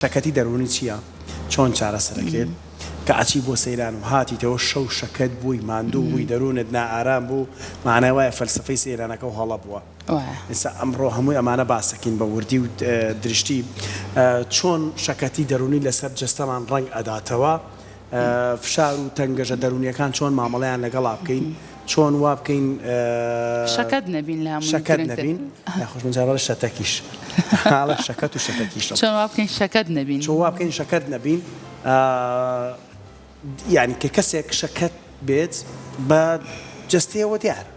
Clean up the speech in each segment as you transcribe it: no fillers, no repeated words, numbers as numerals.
شەکەتی دەروونی چییە؟ چۆن چارەسەرەکرێت؟ کە ئەچی بۆ سەیران و هاتیتەوە شەو شەکەت بووی ماندوو بووی دەروونت نائارام بوو مانای وایە فەلسەفەی سەیرانەکەو هەڵە بووە ئێستا ئەمڕۆ هەمووی ئەمانە باسەکەین بە وردی و درشتی چۆن شەکەتی دەروونی لەسەر جەستەمان ڕەنگ ئەداتەوە فشار و تەنگەژە دەروونیەکان چۆن مامەڵەیان لەگەڵا بکەین چۆن وا بکەین شەکەت نەبین لە هەمووی شەکەت گرنگتر. نەبین یاخۆش من جار بەڵێ شەتەکیش ئاڵێ شەکەت و شەتەکیشم چۆن وا بکەین شەکەت نەبین. چۆن وا بکەین شەکەت نەبین یانی کە کەسێک شەکەت بێت بە جەستەیەوە دیارە.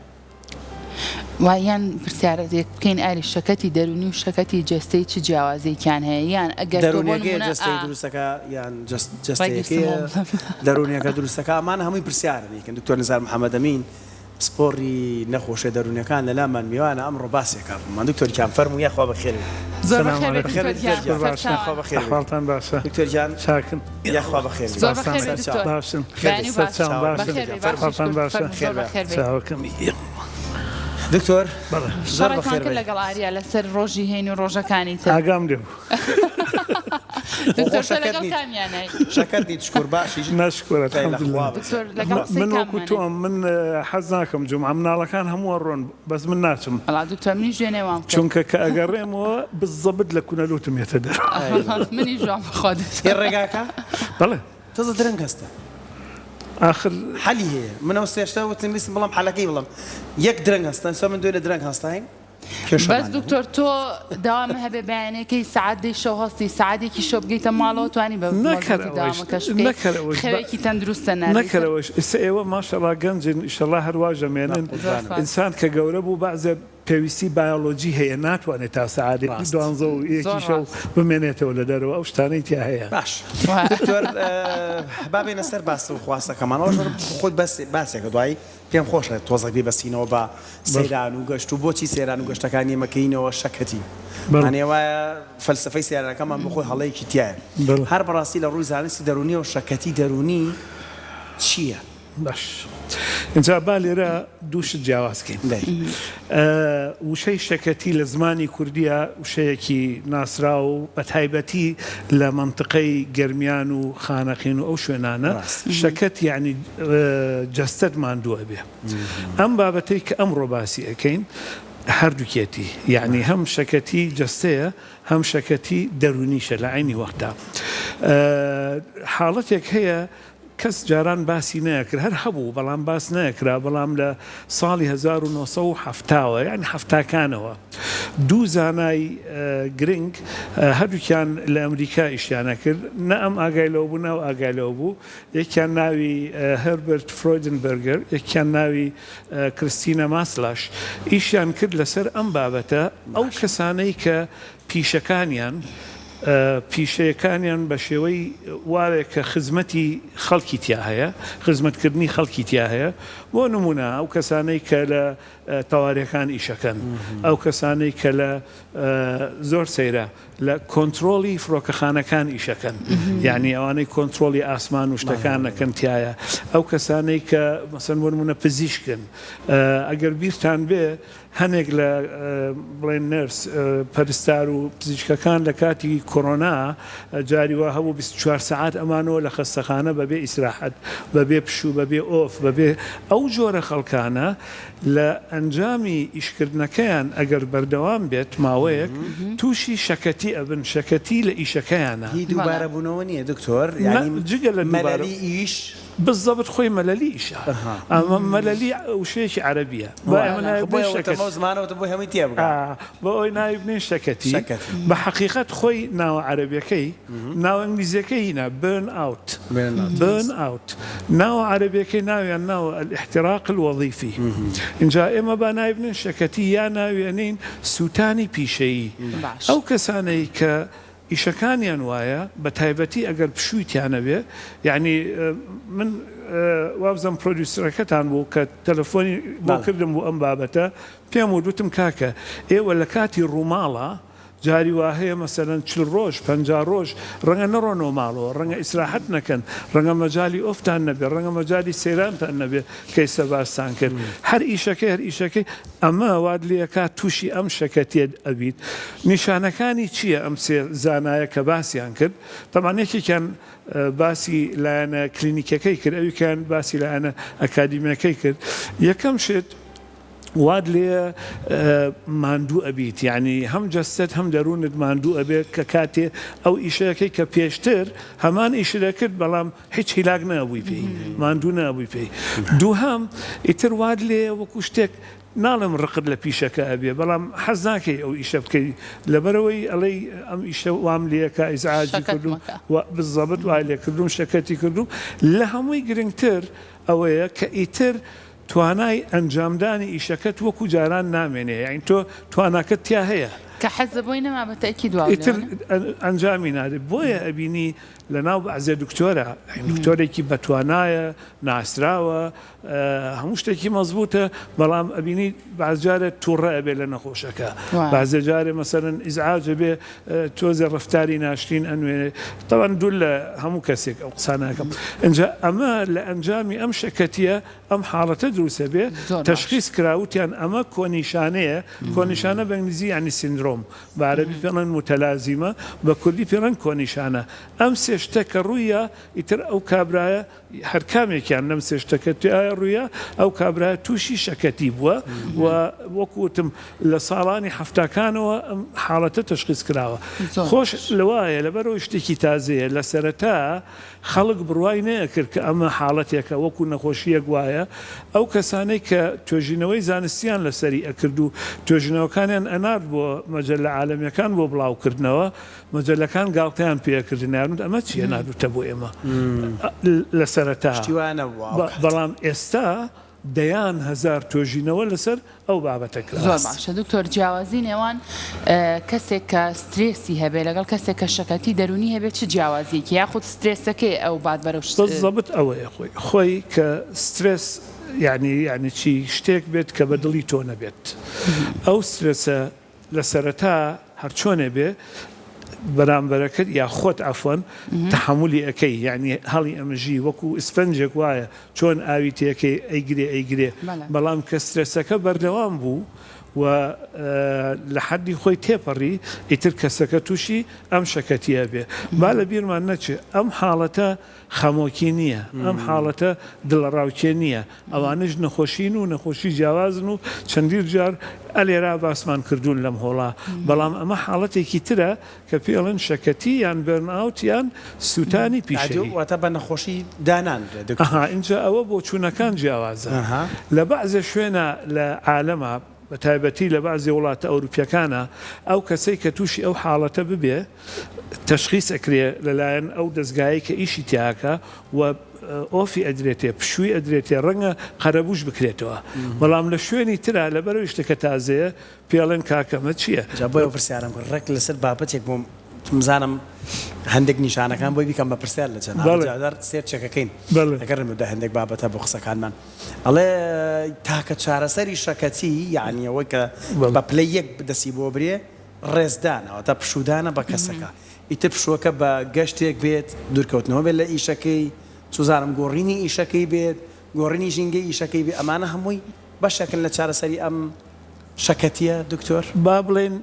وا یان پرسیارێک بکەین ئاری شەکەتی دەروونی و شەکەتی جەستەی چ جیاوازیەکیان هەیە یان ئەگەر تۆ بۆ دەروونیەکەیە نموونە جەستەی ئا دروستەکە یان ڕێک جەستەیەکەیە ویستم دەروونیەکە دروستەکە ئەمانە هەمووی پرسیارن یەکەن دکتۆر نزار محەمەدەمین پسپۆڕی نەخۆشیە دەروونیەکان لەلامان میوانە ئەمڕۆ باسێکا بۆمان دکتۆر گیان فەرموو یاخوا بەخێربێی. زۆر سلام بەخێر بێی علیکم دکتۆر بەخێربێی گیان دکتۆر گیان باشن یاخوا سەرچاوان. بەخێربێی ئەحواڵتان باشە دکتۆر گیان چاکن یاخوا بەخێربێی زۆر سپاستان بەخێر بێی سەرچاوان دکتۆر باشن خێر بەیانی بێی باش سەرچاوان چاوەڕێ باشن بەخێر دکتۆر بێی گیان فەرموو باشی ئەحواڵتان شکر باشە فەرموو خێر زۆر بێ بەخێر بێی چاوەکەم دکتۆر بەڵێ زۆر شەڕێکمان بەخێر کرد بێی. لەگەڵ ئاریا لەسەر ڕۆژی هەین و ڕۆژەکانی تر. ئاگام لێ بوو. خۆ دکتۆر تۆ شەکەت لەگەڵ نیت کامیانای؟ شەکەت نیت شکور باشیش نا شکور خی لە الحمدللە. خوا بێ. دکتۆر لەگەڵ قسەی من وەکو کاممانای؟ تۆم من حەز ناکەم جومعە مناڵەکان هەموو ئەڕۆن بەس من ناچم. وەڵا دکتۆر منیش دوێنێ وام کرد. چونکە کە ئەگەڕێمەوە بزەبت لە کونە لوتم یەتە دەرەوە. ئەی. منیش وام بەخوا هی دکتۆر. ڕێگاکە؟ بەڵێ. تۆزە درەنگ هەستە. ئاخر. حەلی هەیە من ئەو سێشتە وتم ویستم بڵێم حەلەکەی بڵێم یەک درەنگ هەستە ئێستا من دوێنێ درەنگ هەستاین. بەس دکتۆر تۆ دەوامە هەبێ بەیانەکەی سەعات دەی شەو هەستی سەعات یەکی شەو بگەیتە ماڵەوە توانی بە مەزبوتی دەوامەکەش بکەی خەوێکی تەندروستە نابێت نەکەرەوەش ئیستا ئێوە ماشەڵا گەنجن ئیشەڵا هەر واش ئەمێنن ئینسان کە گەورە بوو بەعزێ پێویستی بایۆلۆجی هەیە ناتوانێت تا سەعات دوانزە و یەکی شەو بمێنێتەوە لە دەرەوە ئەو شتانەی تیا هەیە. باش دکتۆر با بێینە سەر باس و خواسەکەمان ئەوەش خۆی باسێکە دوایی پێم خۆشە تۆزەک بیبەستینەوە بە سەیران و گەشت و بۆچی سەیران و گەشتەکانی ئێمە کەینەوە شەکەتی مانای وایە فەلسەفەی سەیرانەکەمان بۆ خۆی هەڵەیەکی تیایە هەر بەڕاستی لە ڕووی زانستی دەروونیەوە شەکەتی دەروونی چییە؟ باش ئینجا با لێرە دوو شت جیاواز کەین. وشەی شەکەتی لە زمانی کوردییە وشەیەکی ناسراو و بە تایبەتی لە مەنتقەی گەرمیان و خانەقین و ئەو شوێنانە شەکەت یانی جەستەت ماندوو ئەبێ. ئەم بابەتەی کە ئەمڕۆ باسی ئەکەین هەردووکیەتی یانی هەم شەکەتی جەستەیە هەم شەکەتی دەروونیشە لە عەینی وەختا حاڵەتێک هەیە کەس جاران باسی نەئەکرد، هەر هەبوو بەڵام باس نەئەکرا، بەڵام لە ساڵی 1970 وە یانی حەفتاکانەوە دوو زانای گرنگ هەردووکیان لە ئەمریکا ئیشیان ئەکرد، نە ئەم ئاگای لەوە بوو نە ئەو ئاگای لەوە بوو، یەکیان ناوی هێربەرت فرۆیدنبێرگەر یەکیان ناوی کریستینا ماسلاش ئیشیان کرد لەسەر ئەم بابەتە، ئەو کەسانەی کە پیشەکانیان پیشەیەکانیان بە شێوەی واێ کە خزمەتی خەڵکی تیا هەیە، خزمەتکردنی خەڵکی تیا هەیە، بۆ نموونە ئەو کەسانەی کە لە تەوارەکان ئیشەکەن، ئەو کەسانەی کە لە زۆر سەیرە لە کۆنترۆڵی فڕۆکەخانەکان ئیشەکەن، یانی ئەوانەی کۆنترۆڵی ئاسمان و شتەکان ئەکەن تیایە، ئەو کەسانەی کە مەسەن بۆ نموونە پزیشکن، ئەگەر بیرتان بێ هەنێک لە بڵێن nurse، پەرستار و پزیشکەکان لە کاتی کۆرۆنا جاری وا هەبوو 24 سەعات ئەمانەوە لە خەستەخانە بەبێ ئیسراحەت، بەبێ پشوو، بەبێ off، بەبێ ئەو جۆرە خەڵکانە لە ئەنجامی ئیشکردنەکەیان ئەگەر بەردەوام بێت ماوەیەک تووشی شەکەتی ئەبن، شەکەتی لە ئیشەکەیانە. هی دووبارەبوونەوە نییە دکتۆر؟ یانی جگە لە دووبارە. مەلەلی ئیش؟ بزەبت خۆی مەلەلی ئیشە. ئەمە مەلەلی وشەیەکی عەرەبیە. با ئێمە ناوی بنێین شەکەتی. با ئەوەی ناوی بنێین شەکەتی. بە حەقیقەت خۆی ناوە عەرەبیەکەی، ناوە ئینگلیزیەکەی هینا، burn out. Burn out. ناوە عەرەبیەکەی ناویان ناوە الاحتراق الوظیفی. ئینجا ئێمە با ناوی بنێین شەکەتی یا ناوی ئەنێین سووتانی پیشەیی. ئەو کەسانەی کە ئیشەکانیان وایە بە تایبەتی ئەگەر پشووی تیا نەبێ یانی من وابزانم پرۆدیوسەرەکەتان بوو کە تەلەفۆنی بۆ کردم بۆ ئەم بابەتە پێم وت وتم کاکە ئێوە لە کاتی ڕووماڵە جاری وا هەیە مەسەلەن 40 ڕۆژ 50 ڕۆژ ڕەنگە نەڕۆنەوە ماڵەوە، ڕەنگە ئیسراحەت نەکەن، ڕەنگە مەجالی ئۆفتان نەبێ، ڕەنگە مەجالی سەیرانتان نەبێ کە ئیستا باستان کرد. هەر ئیشەکەی هەر ئیشەکەی ئەمە وات لێکا تووشی ئەم شەکەتیە ئەبیت. نیشانەکانی چییە ئەم سێ زانایە کە باسیان کرد؟ تەبعەن یەکێکیان باسی لایەنە کلینیکیەکەی کرد، ئەویکەیان باسی لایەنە ئەکادیمیەکەی کرد. یەکەم شت وات لێیە ماندوو ئەبیت یانی هەم جەستەت هەم دەروونت ماندوو ئەبێت کە کاتێ ئەو ئیشەکەی کە پێشتر هەمان ئیشت ئەکرد بەڵام هیچ هیلاک نەبووی پێی ماندوو نەبووی پێی. دووهەم ئیتر وات لێیە وەکو شتێک ناڵێم ڕقت لە پیشەکە ئەبێ بەڵام حەز ناکەی ئەو ئیشە بکەی لەبەرئەوەی ئەڵێی ئەم ئیشە وام لێکا ئیزعاجی کردوم شەکەتمەکە. و بزەبت وای لێکردوم شەکەتی کردوم لە هەمووی گرنگتر ئەوەیە کە ئیتر توانای ئەنجامدانی ئیشەکەت وەکو جاران نامێنێ یانی تۆ تواناکەت تیا هەیە. کە حەزت بۆی نەما بە تەئکید وا ئیتر ئەنجامی نادەی بۆیە ئەبینی لەناو بەعزێ دکتۆرا یانی دکتۆرێکی بەتوانایە ناسراوە هەموو شتێکی مەزبوتە بەڵام ئەبینی بەعز جارێ توڕە ئەبێ لە نەخۆشەکە بەعزێ جارێ مەسەلەن ئیزعاج ئەبێ تۆزێ ڕەفتاری ناشرین ئەنوێنێ تەبعەن دوور لە هەموو کەسێک ئەو قسانە ئەکەم ئینجا ئەمە لە ئەنجامی ئەم شەکەتیە ئەم حاڵەتە دروست ئەبێ تەشخیس کرا وتیان ئەمە کۆنیشانەیە کۆنیشانە بە ئینگلیزی یانی سیندرۆم بە عەرەبی پێڵێن متلازمە بە کوردی پێڵێن کۆنیشانە ئەم سێ شتە کە ڕوویە ئیتر ئەو کابرایە هەر کامێکیان لەم سێ شتە کە تیایا ڕوویا ئەو کابرایە تووشی شەکەتی بووە و وەکو وتم لە ساڵانی حەفتاکانەوە ئەم حاڵەتە تەشخیس کراوە. خۆش لەوایە لەبەرئەوەی شتێکی تازەیە لە سەرەتا خەڵک بڕوای نەئەکرد کە ئەمە حاڵەتێکە وەکو نەخۆشییەک وایە ئەو کەسانەی کە توێژینەوەی زانستیان لەسەری ئەکرد و توێژینەوەکانیان ئەنارد بۆ مەجەلە عالەمیەکان بۆ بڵاوکردنەوە مەجەلەکان گاڵتەیان پێ ئەکردن ئەیانوت ئەمە چیە ناردوتە بۆ ئێمە لە سەرەتا شتی وا نەبووە ئەو کات. بەڵام ئێستا دەیان هەزار توێژینەوە لەسەر ئەو بابەتە کراوە. زۆر باشە دکتۆر جیاوازی نێوان کەسێک کە سترێسی هەبێ لەگەڵ کەسێک کە شەکەتی دەروونی هەبێ چ جیاوازیەکی یاخود سترێسەکەی ئەو بات بەرەو ش. بزەبت ئەوەیە خۆی خۆی کە سترێس یانی یانی چی شتێک بێت کە بە دڵی تۆ نەبێت ئەو سترێسە لە سەرەتا هەرچۆنێ بێ بەرامبەرەکەت یا خۆت عەفوەن تەحەمولی ئەکەی یانی هەڵی ئەمژی وەکو ئیسفەنجێک وایە چۆن ئاوی تێکەی ئەیگرێ ئەیگرێ بەڵام کە سترێسەکە بەردەوام بوو و لە حەدی خۆی تێپەڕی ئیتر کەسەکە تووشی ئەم شەکەتیە بێ با لە بیرمان نەچێ ئەم حاڵەتە خەمۆکی نییە، ئەم حاڵەتە دڵەڕاوکێ نییە، ئەوانەش نەخۆشین و نەخۆشی جیاوازن و چەندین جار ئەلێرا باسمان کردوون لەم هۆڵا، بەڵام ئەمە حاڵەتێکی ترە کە پێی ئەڵێن شەکەتی یان burnout یان سووتانی پیشەیی. واتە بە نەخۆشی دانانرێ دکتۆر؟ ئەها ئینجا ئەوە بۆچوونەکان جیاوازە لە بەعزێ شوێنا لە عالەما بە تایبەتی لە بەعزێ وڵاتە ئەوروپیەکانا ئەو کەسەی کە تووشی ئەو حاڵەتە ببێ تەشخیس ئەکرێ لەلایەن ئەو دەزگایەی کە ئیشی تیا ئەکا و ئۆفی ئەدرێتێ پشووی ئەدرێتێ ڕەنگە قەرەبووش بکرێتەوە بەڵام لە شوێنی ترا لەبەرئەوەی شتەکە تازەیە پێی ئەڵێن کاکە ئەمە چییە؟ جا بۆیە ئەو پرسیارەم کرد ڕێک لەسەر بابەتێک بووم وتم بزانم هەندێک نیشانەکان بۆی بیکەم بە پرسیار لە جەنابت جا جار سێرچێک ئەکەین ئەگەر نەبێ هەندێک بابەتە بۆ قسەکانمان ئەڵێ تاکە چارەسەری شەکەتی یەعنی ئەوەی کە بە پلەی یەک دەستی بۆ برێ ڕێزدانە واتە پشوودانە بە کەسەکە ئیتر پشووەکە بە گەشتێک بێت دوورکەوتنەوە بێت لە ئیشەکەی چوزانم گۆڕینی ئیشەکەی بێت گۆڕینی ژینگەی ئیشەکەی بێت ئەمانە هەمووی بەشێکن لە چارەسەری ئەم شەکەتیە دکتۆر؟ با بڵێین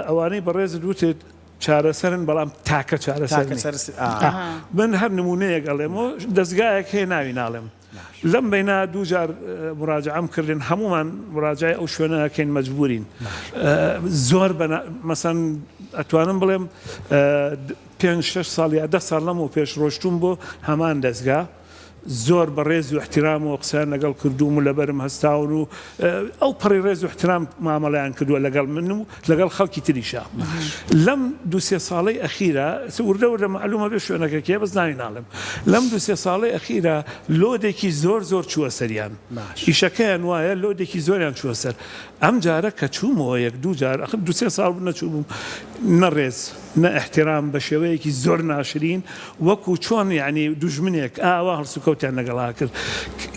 ئەوانەی بەڕێزت وتت چارەسەرن بەڵام تاکە چارەسەر نین. من هەر نمونەیەک ئەڵێمەوە دەزگایەک هەیە ناوی ناڵێم لەم بەینا دوو جار مراجعەم کردن هەموومان مراجعەی ئەو شوێنە ئەکەین مەجبورین زۆر بە مەسەن ئەتوانم بڵێم پێنج شەش ساڵ یا دە ساڵ لەمەو پێش ڕۆشتوم بۆ هەمان دەزگا زۆر بە ڕێز و ئیحتیرامەوە قسەیان لەگەڵ کردووم و لەبەرم هەستاون و ئەو پەڕی ڕێز و ئیحتیرام مامەڵەیان کردووە لەگەڵ من و لەگەڵ خەڵکی تریشا. لەم دوو سێ ساڵەی ئەخیرا، وردە وردە مەعلوومە بێ شوێنەکە کێیە بەس ناوی ناڵێم. لەم دوو سێ ساڵەی ئەخیرا لۆدێکی زۆر زۆر چووە سەریان. ئیشەکەیان وایە لۆدێکی زۆریان چووە سەر. ئەم جارە کە چوومەوە یەک دوو جار، ئەخر دوو سێ ساڵ بوو نەچووبووم، نە ڕێز، نە ئیحتیرام بە شێوەیەکی زۆر ناشرین وەکو چۆن یەعنی دوژمنێک ئاوا هەڵسوکەوتیان لەگەڵا کرد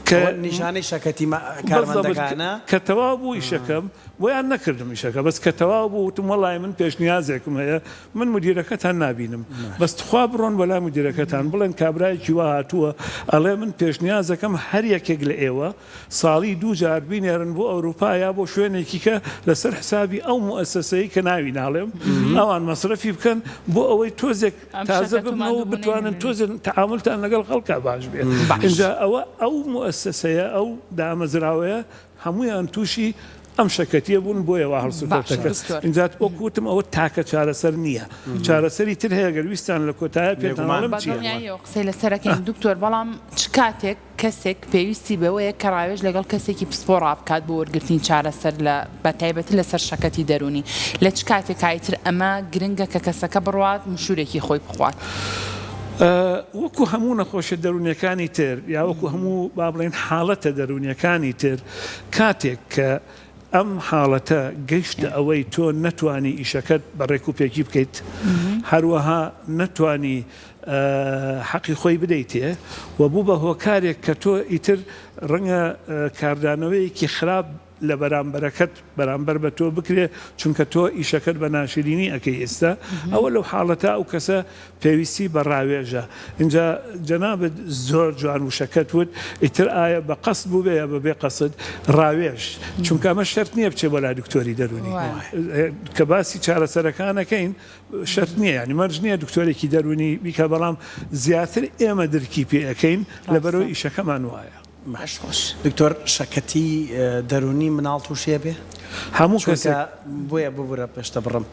کە ئەوە نیشانەی شەکەتی بزەبت کارمەندەکانە؟ کە تەواو بوو ئیشەکەم. بۆیان نەکردم ئیشەکە بەس کە تەواو بوو وتم وەڵای من پێشنیازێکم هەیە من مدیرەکەتان نابینم بەس تخوا بڕۆن بۆ لای مدیرەکەتان بڵێن کابرایەکی وا هاتووە ئەڵێ من پێشنیازەکەم هەر یەکێک لە ئێوە ساڵی دوو جار بینێرن بۆ ئەوروپا یا بۆ شوێنێکی کە لەسەر حسابی ئەو موئەسەسەی کە ناوی ناڵێم ئەوان مەسرەفی بکەن بۆ ئەوەی تۆزێک تازە ببنەوە و بتوانن تۆزێک تەعامولتان لەگەڵ خەڵکا باش بێ ئینجا ئەوە ئەو موئەسەسەیە ئەو دامەزراوەیە هەموویان تووشی ئەم شەکەتیە بوون بۆیە وا هەڵسوکەوتەکە ئینجا وەک وتم ئەوە تاکە چارەسەر نییە چارەسەری تر هەیە گەر ویستان لە کۆتایە پێتان ئەڵێم چییە. بەدڵنیاییەوە قسەی لەسەر ئەکەین دکتۆر بەڵام چ کاتێک کەسێک پێویستی بەوەیە کە ڕاوێژ لەگەڵ کەسێکی پسپۆڕا بکات بۆ وەرگرتنی چارەسەر لە بە تایبەتی لەسەر شەکەتی دەروونی لە چ کاتێکا ئیتر ئەمە گرنگە کە کەسەکە بڕوات مشورێکی خۆی بخوات؟ وەکو هەموو نەخۆشیە دەروونیەکانی تر یا وەکو هەموو با بڵێین حاڵەتە دەروونیەکانی تر کاتێک کە ئەم حاڵەتە گەیشتە ئەوەی تۆ نەتوانی ئیشەکەت بە ڕێک و پێکی بکەیت هەروەها نەتوانی حەقی خۆی بدەیتێ و بوو بە هۆکارێک کە تۆ ئیتر ڕەنگە کاردانەوەیەکی خراپ لە بەرامبەرەکەت بەرامبەر بە تۆ بکرێ چونکە تۆ ئیشەکەت بە ناشرینی ئەکەی ئێستا ئەوە لەو حاڵەتە ئەو کەسە پێویستی بە ڕاوێژە ئینجا جەنابت زۆر جوان وشەکەت وت ئیتر ئایا بە قەست بووبێ یا بە بێ قەست ڕاوێژ چونکە ئەمە شەرت نییە بچێ بۆ لای دکتۆری دەروونی کە باسی چارەسەرەکانەکەین شەرت نییە یانی مەرج نییە دکتۆرێکی دەروونی بیکا بەڵام زیاتر ئێمە درکی پێ ئەکەین لەبەرئەوەی ئیشەکەمان وایە. باش خۆش. دکتۆر شەکەتی دەرونی مناڵ توشی ئەبێ؟ هەموو کەسێک. چونکە بۆیە ببورە پێشتە بڕم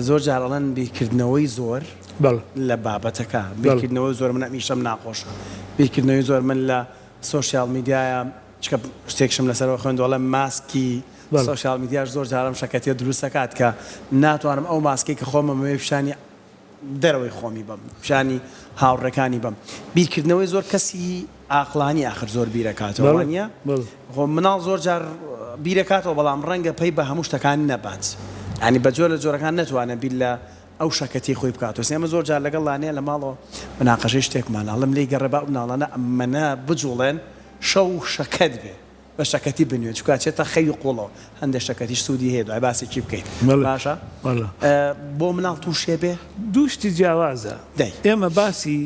زۆر جار ئەڵێن بیرکردنەوەی زۆر لە بابەتەکە بیرکردنەوەی زۆر من ئەم ئیشەم ناخۆشە بیرکردنەوەی زۆر من لە سۆشیال میدیایە چکە شتێکشم لەسەرەوە خوێندوە ئەڵێ ماسکی سۆشیال میدیاش زۆر جار ئەم شەکەتیە دروست ئەکات کە ناتوانم ئەو ماسکەی کە خۆم ئەمەوێ پیشانی دەرەوەی خۆمی بەم پیشانی هاوڕێکانی بەم بیرکردنەوەی زۆر کەسی ئاقڵانی ئاخر زۆر بیرەکاتەوە وانیە خۆ مناڵ زۆر جار بیرەکاتەوە بەڵام ڕەنگە پەی بە هەموو شتەکان نەبات یانی بە جۆر لە جۆرەکان نەتوانێت بیر لە ئەو شەکەتی خۆی بکاتەوە ئێمە زۆر جار لەگەڵ لانەیە لە ماڵەوە مناقەشەی شتێکمان ئەڵێم لێی گەڕێ با ئەو مناڵانە ئەمەنە بجوڵێن شەو شەکەت بێ بە شەکەتی بنوێ چونکە ئەچێتە خەوی قوڵەوە هەندێک شەکەتیش سوودی هەیە دوای باسێکی بکەین باشە بۆ مناڵ تووشێ بێ؟ دوو شتی جیاوازە ئێمە باسی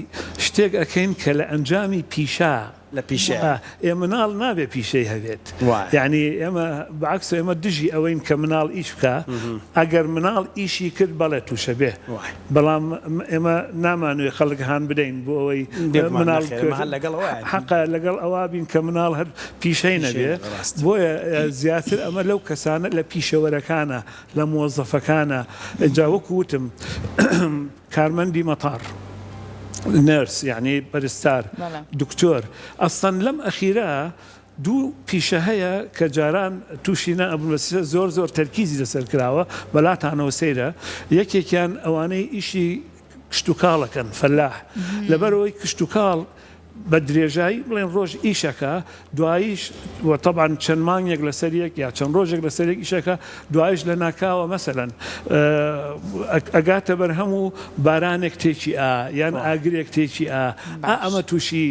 شتێک ئەکەین کە لە ئەنجامی پیشە لە پیشەیە ئێ مناڵ نابێ پیشەی هەبێت یانی ئێمە بە عەکس ئێمە دژی ئەوەین کە مناڵ ئیش بکا ئەگەر مناڵ ئیشی کرد بەڵێ تووشە بێ بەڵام ئێمە نامانوێ خەڵک هان بدەین بۆ ئەوەی مناڵ حەقە لەگەڵ ئەوە بین کە مناڵ هەر پیشەی نەبێ بۆیە زیاتر ئەمە لەو کەسانە لە پیشەوەرەکانە لە مۆزەفەکانە جا وەکو وتم کارمەندی مەتار نەرس یعنی پەرستار دکتۆر ئەسڵەن لەم ئەخیرە دوو پیشە هەیە کە جاران تووشی نا ئەبوون بەس زۆر زۆر تەرکیزی لەسەر کراوە بەلاتانەوە سەیرە یەکێکیان ئەوانەی ئیشی کشتوکاڵ ئەکەن فەلاح لەبەرئەوەی کشتوکاڵ بە درێژایی بڵێن ڕۆژ ئیشەکە دواییش و تەبعەن چەند مانگێک لەسەر یەک یا چەند ڕۆژێک لەسەر یەک ئیشەکە دوایش لە ناکاوە مەسەلەن ئەگاتە بەرهەم و بارانێک تێکی ئا یان ئاگرێک تێکی ئا ئا ئەمە تووشی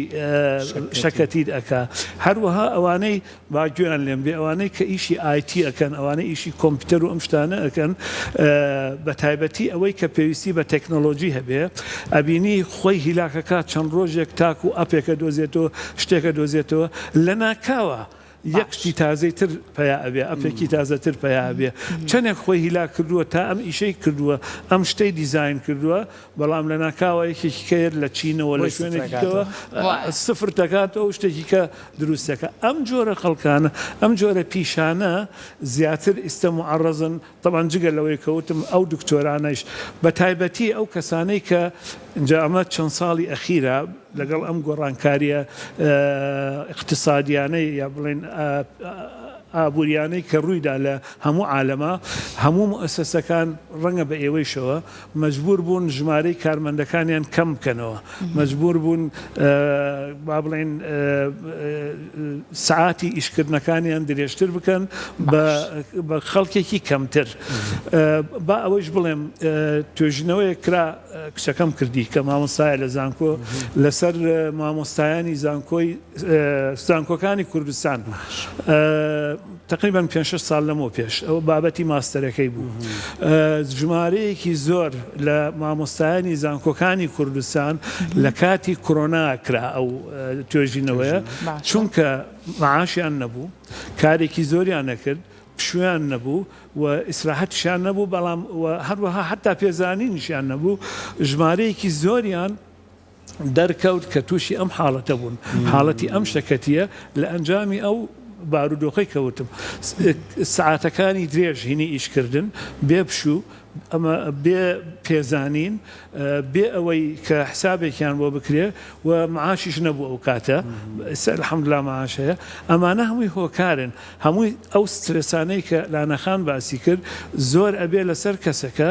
شەکەتیت ئەکا هەروەها ئەوانەی با گوێیان لێم بێ ئەوانەی کە ئیشی ئایتی ئەکەن ئەوانەی ئیشی کۆمپیوتەر و ئەم شتانە ئەکەن بە تایبەتی ئەوەی کە پێویستی بە تەکنۆلۆژی هەبێ ئەبینی خۆی هیلاکەکە چەند ڕۆژێک تاکو ئەپێکە دۆزێتەوە شتێکە دۆزێتەوە لە ناکاوە یەک شتی تازەی تر پەیا ئەبێ، ئەپێکی تازەتر پەیا ئەبێ. چەنێک خۆی هیلاک کردووە تا ئەم ئیشەی کردووە، ئەم شتەی دیزاین کردووە، بەڵام لەناکاوە یەکێکی کە یەت لە چینەوە، لە شوێنێکی کەوە سفر دەکاتەوە و شتێکی کە دروست دەکا. ئەم جۆرە خەڵکانە، ئەم جۆرە پیشانە زیاتر ئیستە موعەڕەزن تەبعەن جگە لەوەی کە وتم ئەو دکتۆرانەیش بە تایبەتی ئەو کەسانەی کە ئینجا ئەمە چەند ساڵی ئەخیرە لەگەڵ ئەم گۆڕانکارییە ئیقتسادیانەی یا بڵێین ئابووریانەی کە ڕوویدا لە هەموو عالەما هەموو موئەسەسەکان ڕەنگە بە ئێوەیشەوە مەجبوور بوون ژمارەی کارمەندەکانیان کەم بکەنەوە، مەجبوور بوون با بڵێین سەعاتی ئیشکردنەکانیان درێژتر بکەن بە خەڵکێکی کەمتر. با ئەوەیش بڵێم توێژینەوەیەک کرا. کچەکەم کردی کە مامۆستایە لە زانکۆ لەسەر مامۆستایانی زانکۆی زانکۆکانی کوردستان تقریبا پێ شەش ساڵ لەمەو پێش ئەو بابەتی ماستەرەکەی بوو ژمارەیەکی زۆر لە مامۆستایانی زانکۆکانی کوردستان لە کاتی کۆرۆنا کرا ئەو توێژینەوەیە چونکە معاشیان نەبوو کارێکی زۆریان نەکرد پشوویان نەبوو و ئیسراحەتیشیان نەبوو، بەڵام و هەروەها حەتتا پێزانینیشیان نەبوو، ژمارەیەکی زۆریان دەرکەوت کە تووشی ئەم حاڵەتە بوون، حاڵەتی ئەم شەکەتییە لە ئەنجامی ئەو بارودۆخەی کە وتم، سەعاتەکانی درێژ هینی ئیشکردن بێ پشوو، ئەمە بێ پێزانین، بێ ئەوەی کە حسابێکیان بۆ بکرێ و معاشیش نەبوو ئەو کاتە، ئێستا الحمدللە معاش هەیە، ئەمانە هەمووی هۆکارن، هەمووی ئەو سترێسانەی کە لانە خان باسی کرد زۆر ئەبێ لەسەر کەسەکە،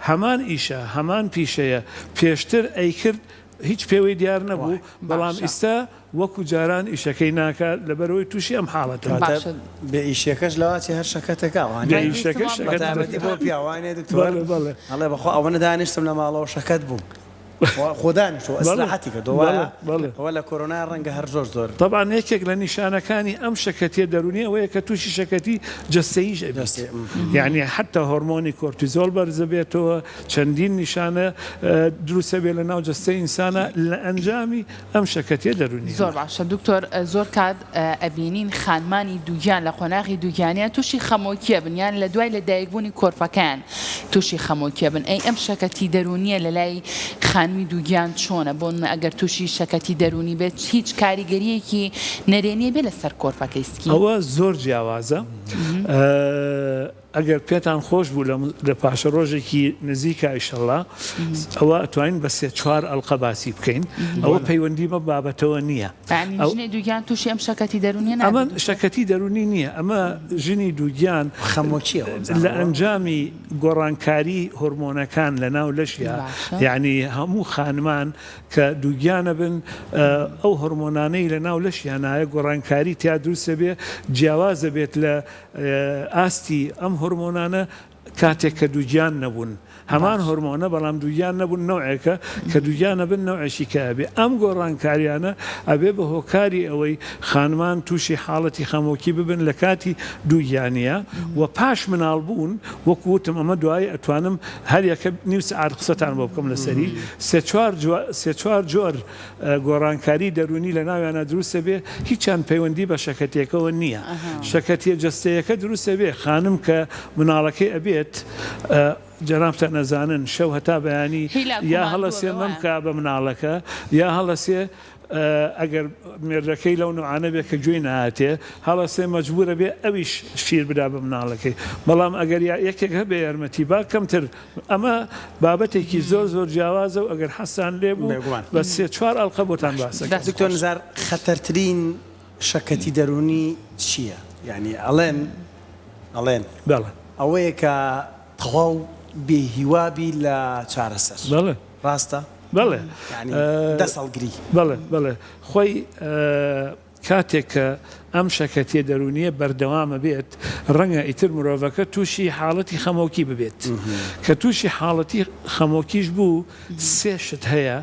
هەمان ئیشە، هەمان پیشەیە پێشتر ئەیکرد هیچ پێوەی دیار نەبوو، بەڵام ئیستا وەکو جاران ئیشەکەی ناکات لەبەرئەوەی توشی ئەم حاڵەتە بوو. واتە بێ ئیشیەکەش لەوە ئەچێ هەر شەکەتەکە وانیە؟ بێ ئیشەکەش شەکەت بەتایبەتی بۆ پیاو وانیە دکتۆر؟ بەڵێ بەڵێ. ئەڵێ بەخوا ئەوەنە دانیشتم لە ماڵەوە شەکەت بووم خۆ دانیشتووە ئیسراحەتی کردووە وایە؟ بەڵێ. ئەوە لە کۆرۆنا ڕەنگە هەر زۆر زۆر. تەبعەن یەکێک لە نیشانەکانی ئەم شەکەتیە دەروونیە ئەوەیە کە توشی شەکەتی جەستەییش ئەبیت یانی حەتا هۆرمۆنی کۆرتیزۆڵ بەرزەبێتەوە چەندین نیشانە دروستەبێت لە ناو جەستەی ئینسانا لە ئەنجامی ئەم شەکەتیە دەرونیە. زۆر باشە دکتۆر زۆر کات ئەبینین خانمانی دووگیان لە قۆناغی دووگیانیان توشی خەمۆکیە بن یان لە دوای لە دایک بوونی کۆرپەکەیان توشی خەمۆکیە بن ئەی ئەم شەکەتی دەرونیە لە لای خانمی دووگیان چۆنە بۆ نمونە ئەگەر توشی شەکەتی دەرونی بێت هیچ کاریگەریەکی نەرێنیە بێ لەسەر کۆرپەکەی سکی؟ ئەوە زۆر جیاوازە. ئەگەر پێتان خۆش بوو لە پاشەڕۆژێکی نزیکا ئیشەڵا ئەوە ئەتوانین بە سێ چوار ئەڵقە باسی بکەین ئەوە پەیوەندی بە بابەتەوە نییە. یانی ژنی دووگیان تووشی ئەم شەکەتی دەروونیە نابێت؟ ئەمە شەکەتی دەروونی نییە ئەمە ژنی دووگیان خەمۆکیە لە ئەنجامی گۆڕانکاری هۆرمۆنەکان لە ناو لەشیا یانی هەموو خانمان کە دووگیانە بن ئەو هۆرمۆنانەی لە ناو لەشیانایە گۆڕانکاری تیا دروست دەبێ جیاواز دەبێت لە ئاستی ئەم هۆرمۆنانە کاتێک کە دووگیان نەبوون هەمان هۆرمۆنە بەڵام دووگیان نەبوون نەوعێکە کە دووگیان ئەبن نەوعێکی کە ئەبێ ئەم گۆڕانکاریانە ئەبێ بە هۆکاری ئەوەی خانمان تووشی حاڵەتی خەمۆکی ببن لە کاتی دووگیانیە و پاش مناڵ بوون وەکو وتم ئەمە دوایی ئەتوانم هەر یەکە نیو سەعات قسەتان بۆ بکەم لەسەری سێ چوار سێ چوار جۆر گۆڕانکاری دەروونی لە ناویانا دروست ئەبێ هیچیان پەیوەندی بە شەکەتیەکەوە نییە شەکەتیە جەستەیەکە دروست ئەبێ خانم کە مناڵەکەی ئەبێت جەنابتان ئەزانن شەو هەتا بەیانی یا هەڵەسێ مەمکا بە مناڵەکە یا هەڵەسێ ئەگەر مێردەکەی لەو نوعانە بێ کە گوێی ناتێ هەڵەسێ مەجبورە بێ ئەویش شیر بدا بە مناڵەکەی بەڵام ئەگەر یەکێک هەبێ یارمەتی با کەمتر ئەمە بابەتێکی زۆر زۆر جیاوازە و ئەگەر حەزتان لێ بوو بێگومان. بە سێ چوار ئەڵقە بۆتان باس ئەکەم. دکتۆر نزار خەتەرترین شەکەتی دەروونی چییە؟ یانی ئەڵێن ئەڵێن بەڵێ. ئەوەیە کە تەواو بێ هیوا بی لە چارەسەر. بەڵێ. ڕاستە؟ بەڵێ. یانی دەست هەڵگری. بەڵێ بەڵێ خۆی کاتێک کە ئەم شەکەتیە دەروونیە بەردەوام ئەبێت ڕەنگە ئیتر مرۆڤەکە تووشی حاڵەتی خەمۆکی ببێت کە تووشی حاڵەتی خەمۆکیش بوو سێ شت هەیە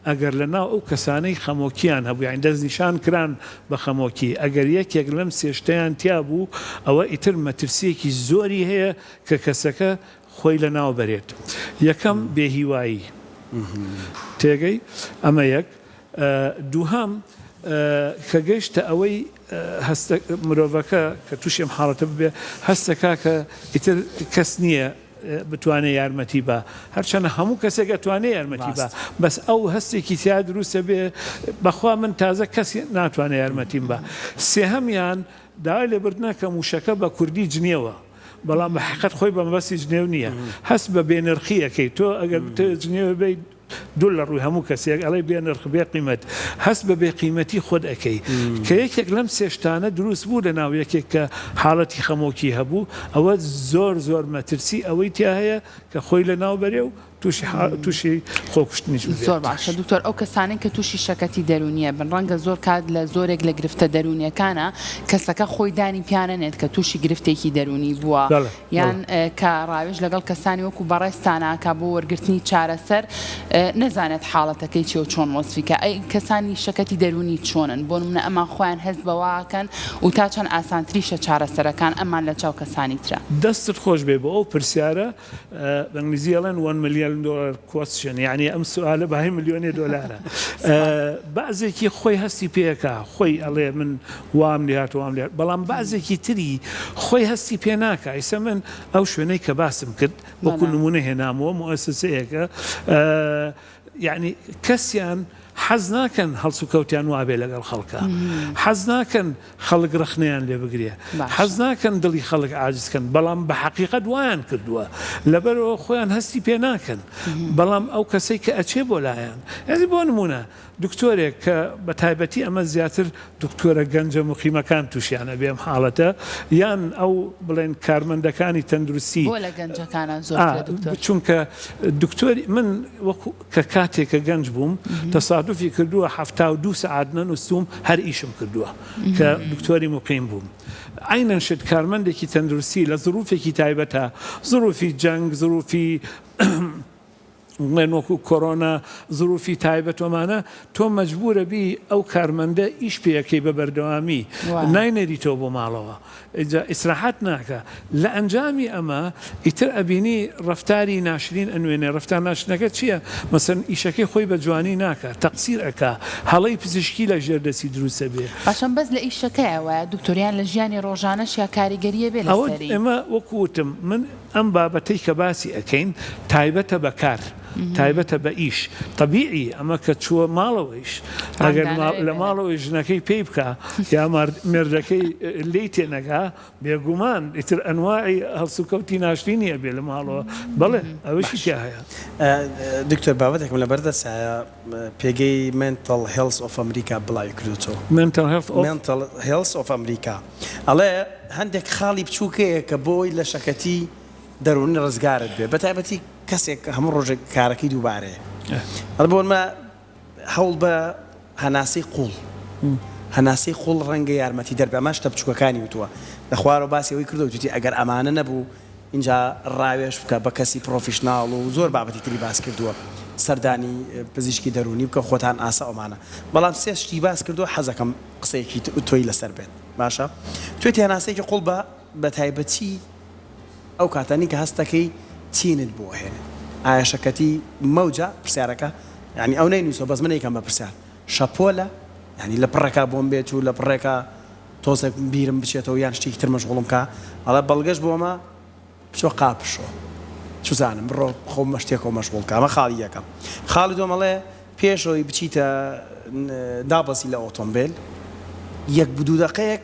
ئەگەر لە ناو ئەو کەسانەی خەمۆکیان هەبوو یانی دەستنیشان کران بە خەمۆکی ئەگەر یەکێک لەم سێ شتەیان تیا بوو ئەوە ئیتر مەترسیەکی زۆری هەیە کە کەسەکە خۆی لە ناو بەرێت یەکەم بێهیوایی تێگەی ئەمە یەک دووهەم، کە گەیشتە ئەوەی هەستە مرۆڤەکە کە تووشی ئەم حاڵەتە ببێ هەست دەکا کە ئیتر کەس نییە بتوانێ یارمەتی با، هەرچەنە هەموو کەسێک ئەتوانێ یارمەتی با، بەس ئەو هەستێکی تیا دروست ئەبێ بەخوا من تازە کەس ناتوانێ یارمەتیم با. سێهەمیان، داوای لێبوردن ئەکەم وشەکە بە کوردی جنێوە، بەڵام بە حەقیقەت خۆی بە مەبەستی جنێو نییە، هەست بە بێنرخی ئەکەی، تۆ ئەگەر بتەوێ جنێوێ بەی، دوور لە ڕووی هەموو کەسێک ئەڵێی بێ نرخ بێ قیمەت هەست بە بێ قیمەتی خۆت ئەکەی کە یەکێک لەم سێ شتانە دروست بوو لە ناو یەکێک کە حاڵەتی خەمۆکی هەبوو ئەوە زۆر زۆر مەترسی ئەوەی تیا هەیە کە خۆی لە ناو بەرێ و. تووشی تووشی خۆکوشتنیش ببێت. زۆر باشە دکتۆر ئەو کەسانەی کە تووشی شەکەتی دەروونیە بن ڕەنگە زۆر کات لە زۆرێک لە گرفتە دەروونیەکانە کەسەکە خۆی دانی پیانەنێت کە تووشی گرفتێکی دەروونی بووە یان کە ڕاوێژ لەگەڵ کەسانی وەکو بەڕێزتانا کا بۆ وەرگرتنی چارەسەر نەزانێت حاڵەتەکەی چیە و چۆن وەسفی کا ئەی کەسانی شەکەتی دەروونی چۆنن بۆ نمونە ئەمان خۆیان هەست بەوە ئەکەن و تا چەند ئاسانتریشە چارەسەرەکان ئەمان لە چاو کەسانی ترا. دەستت خۆش بێ بۆ ئەو پرسیارە بە ئینگلیزی ئەڵێن one million dollar question یانی ئەم سوالە بەهای ملیۆنێ دۆلارە بەعزێکی خۆی هەستی پێکا خۆی ئەڵێ من وام لێهات وام لێ بەڵام بەعزێکی تری خۆی هەستی پێ ناکا ئیسە من ئەو شوێنەی کە باسم کرد وەکو نمونە هێنامەوە موئەسەسەیەکە یەعنی کەسیان حەز ناکەن هەڵسوکەوتیان وابێ لەگەڵ خەڵکا، حەز ناکەن خەڵک ڕەخنەیان لێ بگرێ، حەز ناکەن دڵی خەڵک عاجز کەن، بەڵام بە حەقیقەت وایان کردووە، لەبەرئەوە خۆیان هەستی پێ ناکەن، بەڵام ئەو کەسەی کە ئەچێ بۆ لایان، یانی بۆ نموونە دکتۆرێک کە بە تایبەتی ئەمە زیاتر دکتۆرە گەنجە موقیمەکان توشیان ئەبێ ئەم حاڵەتە یان ئەو بڵێن کارمەندەکانی تەندروستی. بۆ لە گەنجەکانا زۆرترە دکتۆر؟ چونکە دکتۆری من وەکو کە کاتێ کە گەنج بووم تەسادوفی کردووە 72 سەعات نەنوستوم هەر ئیشم کردووە کە دکتۆری موقیم بووم عەینەن شت کارمەندێکی تەندروستی لە زروفێکی تایبەتە زروفی جەنگ زروفی بڵێن وەکو کۆرۆنا زروفی تایبەت وەمانە تۆ مەجبورە بی ئەو کارمەندە ئیش پێ ئەکەی بە بەردەوامی ناینێریتەوە بۆ ماڵەوە ئینجا ئیسراحەت ناکا لە ئەنجامی ئەمە ئیتر ئەبینی ڕەفتاری ناشرین ئەنوێنێ ڕەفتار ناشرینەکە چیە مەسەن ئیشەکەی خۆی بە جوانی ناکا تەقسیر ئەکا هەڵەی پزیشکی لە ژێر دەستی دروست ئەبێ. باشە بەس لە ئیشەکەیا وایە دکتۆر یان لە ژیانی ڕۆژانەشیا کاریگەریە بێ ئەوە لەسەری؟ ئێمە وەکو وتم من ئەم بابەتەی کە باسی ئەکەین تایبەتە بە کار، تایبەتە بە ئیش، تەبیعی ئەمە کە چووە ماڵەوەیش ئەگەر لە ماڵەوەی ژنەکەی پێی بکا یا مێردەکەی لێی تێنەگا بێگومان ئیتر ئەنواعی هەڵسوکەوتی ناشرینی ئەبێ لە ماڵەوە، بەڵێ ئەوەشی تیا هەیە. دکتۆر بابەتێکم لەبەر دەستایە پێگەی Mental Health of America بڵاوی کردۆتەوە. Mental Health of؟ Mental Health of America ئەڵێ هەندێک خاڵی بچووک هەیە کە بۆی لە شەکەتی دەروونی ڕزگارت بێ بەتایبەتی کەسێک کە هەموو ڕۆژێک کارەکەی دووبارەیە ئەڵێ بۆ نمە هەوڵ بە هەناسەی قوڵ هەناسەی قوڵ ڕەنگە یارمەتی دەر بێ ئەمە شتە بچووکەکانی وتووە لە خوارەوە باسی ئەوەی کردووە وتوویەتی ئەگەر ئەمانە نەبوو ئینجا ڕاوێژ بکە بە کەسی پڕۆفیشناڵ و زۆر بابەتی تری باس کردووە سەردانی پزیشکی دەروونی بکە خۆتان ئاسا ئەومانە بەڵام سێ شتی باس کردووە حەزەکەم قسەیەکی تۆی لەسەر بێت باشە توێتی هەناسەیەکی قوڵ بە بەتایبەتی ئەو کاتانەی کە هەست دەکەی تینت بۆ هێنێ ئایا شەکەتی مەوجە پرسیارەکە یانی ئەو نەینووسەوە بەس من ئەیکەم بە پرسیار شەپۆلە یانی لە پڕێکا بۆم بێت و لە پڕێکا تۆزێک بیرم بچێتەوە یان شتێکی تر مەشغوڵم کا ئەڵێ بەڵگەش بۆ ئەمە بچۆ قاپ بشۆ چوزانم بڕۆ خۆم بە شتێکەوە مەشغوڵ کە ئەمە خاڵی یەکەم خاڵی دووەم ئەڵێ پێش ئەوەی بچیتە دابەزی لە ئۆتۆمبێل یەک دوو دەقەیەک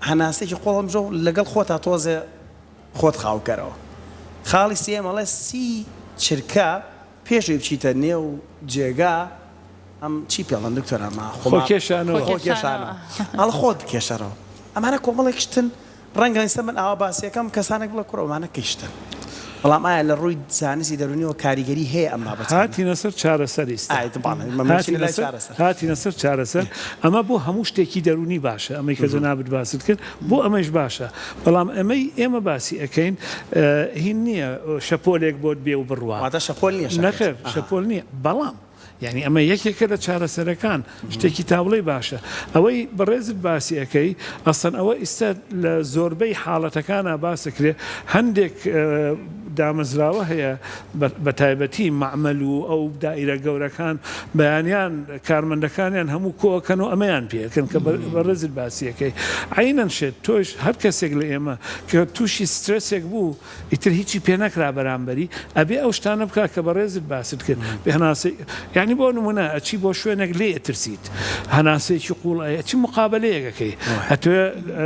هەناسەیەکی قوڵ هەڵمژە و لەگەڵ خۆتا تۆزێ خۆت خاو کەرەوە خاڵی سێیەم ئەڵێ سی چرکە پێش ئەوەی بچیتە نێو جێگا ئەم چی پێڵێن دکتۆر ئەمە خۆ کێشانەوە خۆ کێشانەوە ئەڵێ خۆت بکێشەرەوە ئەمانە کۆمەڵێک شتن ڕەنگە ئیستا من ئاوا باسیەکەم کەسانێک بڵێ کوڕە ئەمانە کەی شتن بەڵام ئایا لە ڕووی زانستی دەروونیەوە کاریگەری هەیە ئەم بابەتانە؟ هاتینە سەر چارەسەر ئیستا ئای بەڵێ مەبەستم لای چارەسەر. هاتینە سەر چارەسەر ئەمە بۆ هەموو شتێکی دەروونی باشە ئەمەی کە جەنابت باست کرد بۆ ئەمەیش باشە بەڵام ئەمەی ئێمە باسی ئەکەین هین نییە شەپۆلێک بۆت بێ و بڕوا واتە شەپۆل نییە شەکەت نەخێر شەپۆل نییە بەڵام یانی ئەمە یەکێکە لە چارەسەرەکان شتێکی تابڵێی باشە ئەوەی بەڕێزت باسی ئەکەی ئەسڵەن ئەوە ئیستا لە زۆربەی حاڵەتەکانا باس ئەکرێ هەندێک دامەزراوە هەیە بە تایبەتی مەعمەل و ئەو دائیرە گەورەکان بەیانیان کارمەندەکانیان هەموو کۆ ئەکەن و ئەمەیان پێ ئەکەن کە بەڕێزت باسی ئەکەی عەینەن شت تۆش هەر کەسێک لە ئێمە کە تووشی سترێسێک بوو ئیتر هیچی پێ نەکرا بەرامبەری ئەبێ ئەو شتانە بکا کە بەڕێزت باست کرد بێ هەناسەی یانی بۆ نمونە ئەچی بۆ شوێنێک لێی ئەترسیت هەناسەیەکی قوڵ ئەی ئەچی مقابەلەیەک ئەکەی ئەتەوێ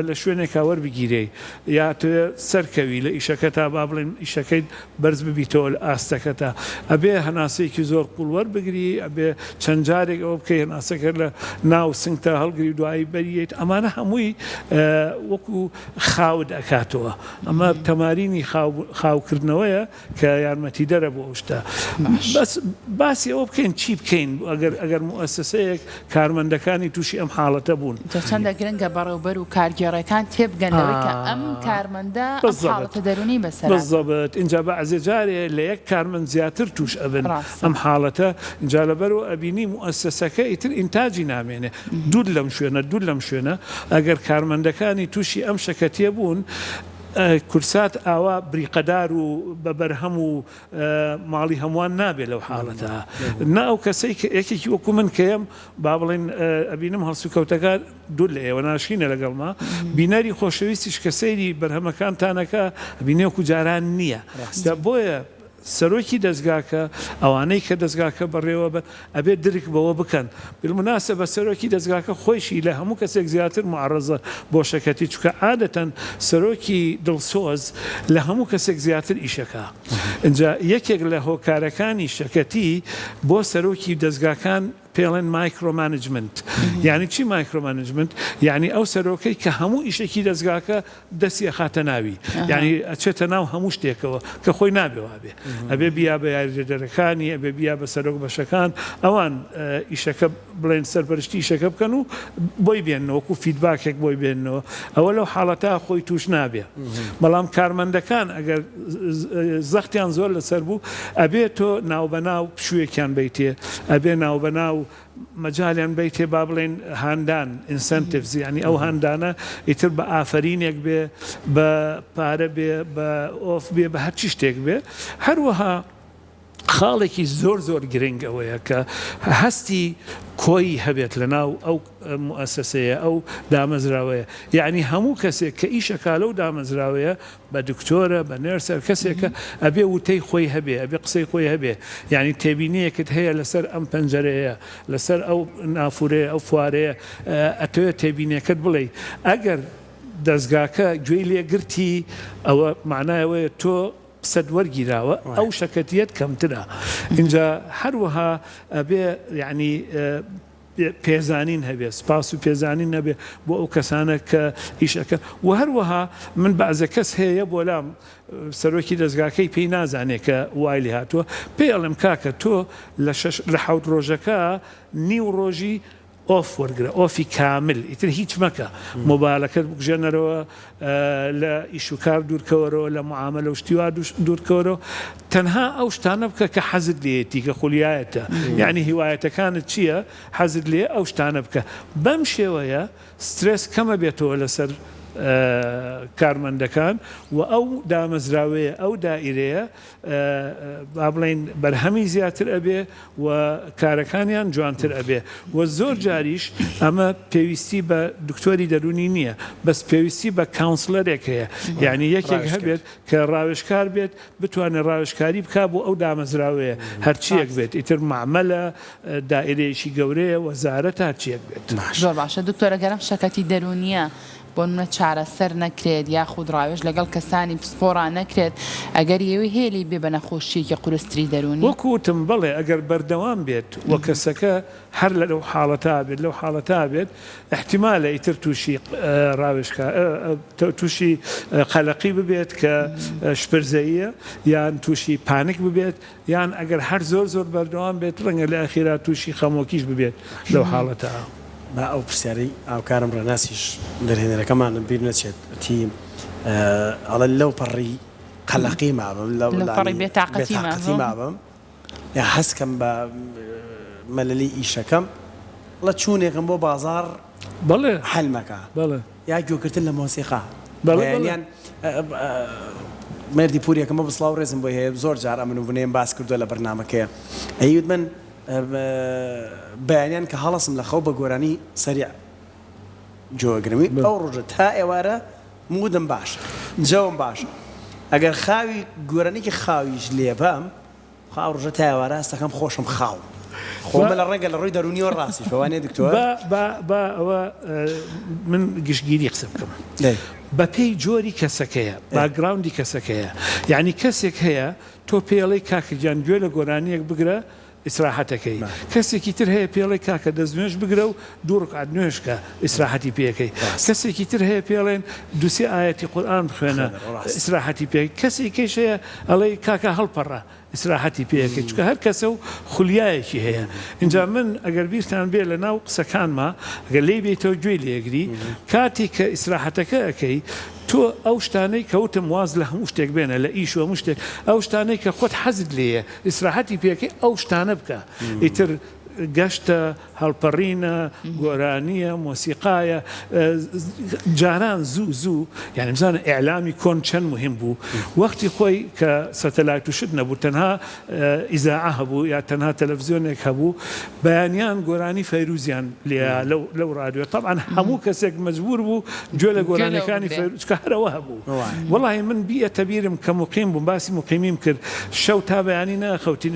لە شوێنێکا وەربگیرێی یا ئەتەوێ سەرکەوی لە ئیشەکەتا با بڵێین ئیشەکەی. شتەکەیت بەرز ببیتەوە لە ئاستەکەتا ئەبێ هەناسەیەکی زۆر قوڵ وەربگری ئەبێ چەند جارێک ئەوە بکەی هەناسەکە لە ناو سنگتا هەڵگری و دوایی بەریەیت ئەمانە هەمووی وەکو خاوت ئەکاتەوە ئەمە تەمارینی خاو خاوکردنەوەیە کە یارمەتیدەرە بۆ ئەو شتە. بەس باسی ئەوە بکەین چی بکەین ئەگەر ئەگەر موئەسەسەیەک کارمەندەکانی تووشی ئەم حاڵەتە بوون. جا چەندە گرنگە بەڕێوبەر و کارگێڕەکان تێبگەن لەوەی کە ئەم کارمەندە ئەم حاڵەتە دەروونیی بەسەر هاتووە. بالضبط ئینجا بەعزێ جارێ لە یەک کارمەند زیاتر تووش ئەبن ئەم حاڵەتە ئینجا لەبەرئەوە ئەبینی موئەسەسەکە ئیتر ئینتاجی نامێنێ دوور لەم شوێنە دوور لەم شوێنە ئەگەر کارمەندەکانی تووشی ئەم شەکەتیە بوون کوردسات ئاوا بریقەدار و بە بەرهەم و ماڵی هەمووان نابێ لەو حاڵەتە نا ئەو کەسەی کە یەکێکی وەکو من کەیەم با بڵێن ئەبینم هەڵسوکەوتەکە دوور لە ئێوە ناشرینە لەگەڵما بینەری خۆشەویستیش کە سەیری بەرهەمەکانتانەکە ئەبینێ وەکو جاران نییە بۆیە سەرۆکی دەزگاکە، ئەوانەی کە دەزگاکە بەڕێوە بەن ئەبێ درک بەوە بکەن. بالمناسبە سەرۆکی دەزگاکە خۆیشی لە هەموو کەسێک زیاتر معەڕەزە بۆ شەکەتی، چونکە عادەتەن سەرۆکی دڵسۆز لە هەموو کەسێک زیاتر ئیشەکا. ئینجا یەکێک لە هۆکارەکانی شەکەتی بۆ سەرۆکی دەزگاکان پێڵێن micromanagement. یانی چی micromanagement؟ یانی ئەو سەرۆکەی کە هەموو ئیشێکی دەزگاکە دەستی ئەخاتە ناوی یانی ئەچێتە ناو هەموو شتێکەوە کە خۆی نابێ وابێ ئەبێ بیا بە یاریدەدەرەکانی ئەبێ بیا بە سەرۆک بەشەکان ئەوان ئیشەکە بڵێن سەرپەرشتی ئیشەکە بکەن و بۆی بێننەوە وەکو feedback ێک بۆی بێننەوە ئەوە لەو حاڵەتە خۆی توش نابێ بەڵام کارمەندەکان ئەگەر زەختیان زۆر لەسەر بوو ئەبێ تۆ ناوبەناو پشوویەکیان بەیتێ ئەبێ ناوبەناو مەجالیان بەیتێ با بڵێین هاندان Incentives یانی ئەو هاندانە ئیتر بە ئافەرینێک بێ بە پارە بێ بە off بێ بە هەرچی شتێک بێ هەروەها خاڵێکی زۆر زۆر گرنگ ئەوەیە کە هەستی کۆیی هەبێت لە ناو ئەو موئەسەسەیە ئەو دامەزراوەیە یعنی هەموو کەسێک کە ئیشەکا لەو دامەزراوەیە بە دکتۆرە بە nurse ە کەسێکە ئەبێ وتەی خۆی هەبێ ئەبێ قسەی خۆی هەبێ یانی تێبینیەکت هەیە لەسەر ئەم پەنجەرەیە لەسەر ئەو نافورەیە ئەو فوارەیە ئەتەوێ تێبینیەکەت بڵێی ئەگەر دەزگاکە گوێی لێ گرتی ئەوە معنای ئەوەیە تۆ قسەت وەرگیراوە ئەو شەکەتیەت کەمترە ئینجا هەروەها ئەبێ یانی پێزانین هەبێ، سپاس و پێزانین هەبێ بۆ ئەو کەسانە کە ئیش ئەکەن و هەروەها من بەعزە کەس هەیە بۆ لام سەرۆکی دەزگاکەی پێی نازانێ کە وای لێ هاتووە پێی ئەڵێم کاکە تۆ لە شەش لە حەوت ڕۆژەکە نیو ڕۆژی off وەرگرە off ی کامل ئیتر هیچ مەکە مۆبایلەکەت بکوژێنەرەوە لە ئیش و کار دوورکەوەرەوە، لە موعامەلە و شتی وا دوورکەوەرەوە، تەنها ئەو شتانە بکە کە حەزت لێیەتی، کە خولیایەتە، یەعنی هیوایەتەکانت چییە، حەزت لێیە ئەو شتانە بکە، بەم شێوەیە سترێس کەمەبێتەوە لەسەر کارمەندەکان و ئەو دامەزراوەیە، ئەو دائیرەیە با بڵێین بەرهەمی زیاتر ئەبێ و کارەکانیان جوانتر ئەبێ و زۆر جاریش ئەمە پێویستی بە دکتۆری دەروونی نییە بەس پێویستی بە counselor ێک هەیە یعنی یەکێک هەبێت کە ڕاوێژکار بێت بتوانێت ڕاوێژکاری بکا بۆ ئەو دامەزراوەیە هەرچیەک بێت ئیتر مەعمەلە دائیرەیەکی گەورەیە وەزارەتە هەرچیەک بێت. زۆر باشە دکتۆر ئەگەر ئەم شەکەتی دەروونیە بۆ نمونە چارەسەر نەکرێت یاخود ڕاوێژ لەگەڵ کەسانی پسپۆڕا نەکرێت ئەگەری ئەوەی هەیە لێی بێ بە نەخۆشییەکی قورستری دەروونی؟ وەکو وتم بەڵێ ئەگەر بەردەوام بێت و کەسەکە هەر لەو حاڵەتە بێت لەو حاڵەتە بێت ئیحتیمالە ئیتر تووشی ڕاوێژکار تووشی قەلەقی ببێت کە شپرزەییە یان تووشی panic ببێت یان ئەگەر هەر زۆر زۆر بەردەوام بێت ڕەنگە لە ئەخیرا تووشی خەمۆکیش ببێت لەو حاڵەتە. با ئەو پرسیارەی هاوکارم ڕێناسیش دەرهێنەرەکەمانم بیر نەچێت وتی ئەڵێ لەو پەڕی قەلەقی مابم لەو پەڕی بێتاقەتی مابم یا هەست کەم بە مەلەلی ئیشەکەم ئەڵێ چوونێکم بۆ بازاڕ بەڵێ حەل مەکە بەڵێ. یا گوێگرتن لە مۆسیقا بەڵێ بەڵێ. یان مێردی پوریەکەمە بە سڵاو ڕێزم بۆی هەیە زۆر جار ئەمن و بنێم باس کردووە لە بەرنامەکەیە ئەیوت من بەیانیان کە هەڵەسم لە خەو بە گۆرانی سەریع گوێگرم ئەو ڕۆژە تا ئێوارە mood م باشە جەوم باشە ئەگەر خاوی گۆرانیکی خاویش لێبەم خوا ئەو ڕۆژە تا ئێوارە هەستەکەم خۆشم خاوم. خۆ مەلا ڕەنگە لە ڕووی دەروونیەوە ڕاستیش بێ وانیە دکتۆر؟ با با با ئەوە من گشتگیری قسە بکەم. دەی. بەپێی جۆری کەسەکەیە، background ی کەسەکەیە. یانی کەسێک هەیە تۆ پێی ئەڵێی کاکە گیان گوێ لە گۆرانییەک بگرە ئیسراحەتەکەی. کەسێکی تر هەیە پێی ئەڵێی کاکە دەستنوێژ بگرە و دوو ڕکعەت نوێژ کە ئیسراحەتی پێ ئەکەی. کەسێکی تر هەیە پێی ئەڵێن دوو سێ ئایەتی قورئان بخوێنە ئیسراحەتی پێ ئەکەی. کەسێکیش هەیە ئەڵێی کاکە هەڵپەڕە ئیسراحەتی پێ ئەکەی چونکە هەر کەسە و خولیایەکی هەیە ئینجا من ئەگەر بیرتان بێ لە ناو قسەکانما ئەگەر لێی بێیتەوە گوێی لێ ئەگری کاتی کە ئیسراحەتەکە ئەکەی تۆ ئەو شتانەی کە وتم واز لە هەموو شتێک بێنە لە ئیش و هەموو شتێک ئەو شتانەی کە خۆت حەزت لێیە ئیسراحەتی پێ ئەکەی ئەو شتانە بکە ئیتر گەشتە هەڵپەڕینە، گۆرانییە، مۆسیقایە، جاران زوو زوو یانی بزانە ئیعلامی کۆن چەند موهیم بوو، وەختی خۆی کە سەتەلایت و شت نەبوو تەنها ئیزاعە هەبوو یا تەنها تەلەفزیۆنێک هەبوو بەیانیان گۆرانی فەیروزیان لێ لەو لەو ڕادیۆ تەبعەن هەموو کەسێک مەجبوور بوو گوێ لە گۆرانیەکانی فەیروز چونکە هەر ئەوە هەبوو وەڵاهی من بیەتە بیرم کە موقیم بووم باسی موقیمیم کرد شەو تا بەیانی نەئەخەوتین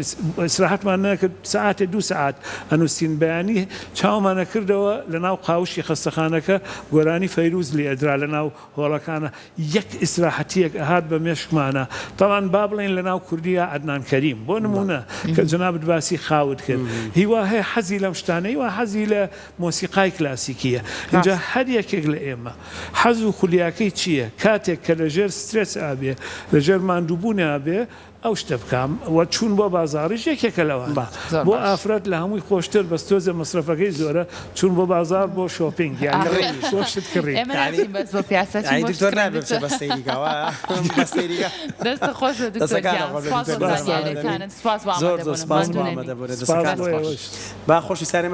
ئیسراحەتمان نەکرد سەعاتێ دوو سەعات ئەنووسین بەیانی چاومان ئەکردەوە لەناو قاوشی خەستەخانەکە گۆرانی فەیروز لێ ئەدرا لەناو هۆڵەکانا یەک ئیسراحەتیەک ئەهات بە مێشکمانا تەبعەن با بڵێین لەناو کوردیا عەدنان کەریم بۆ نموونە کە جەنابت باسی خاوت کرد هیوا هەیە حەزی لەم شتانە هیوا حەزی لە مۆسیقای کلاسیکیە ئینجا هەر یەکێک لە ئێمە حەز و خولیاکەی چیە کاتێک کە لەژێر سترێس ئابێ لەژێر ماندووبوونا بێ ئەو شتە بکام وە چوون بۆ بازاڕیش یەکێکە لەوانە زۆر بۆ باش. ئافرەت لە هەمووی خۆشتر بەس تۆزێ مەسرەفەکەی زۆرە چوون بۆ بازاڕ بۆ shopping یان کڕینیش بۆ شت کڕین. ئێمە یانی ناچین بەس بۆ پیاسە چین یانی بۆ شت دکتۆر کڕین نابێ بچێ دکتۆر. بە سەیریگا وایە بە سەیریگا دەستت خۆش بێ دکتۆر دەستەکانت گیان خۆش بێ سپاس دکتۆر بۆ گیان سپاس ئامادە بین زانیاریەکانت سپاس بۆ زۆر زۆر ئامادەبوونت سپاس ماندوو بۆ نەبی. ئامادەبوونت سپاس دەستەکانت بۆ خۆش ئێوەش. با خۆشی سارێ.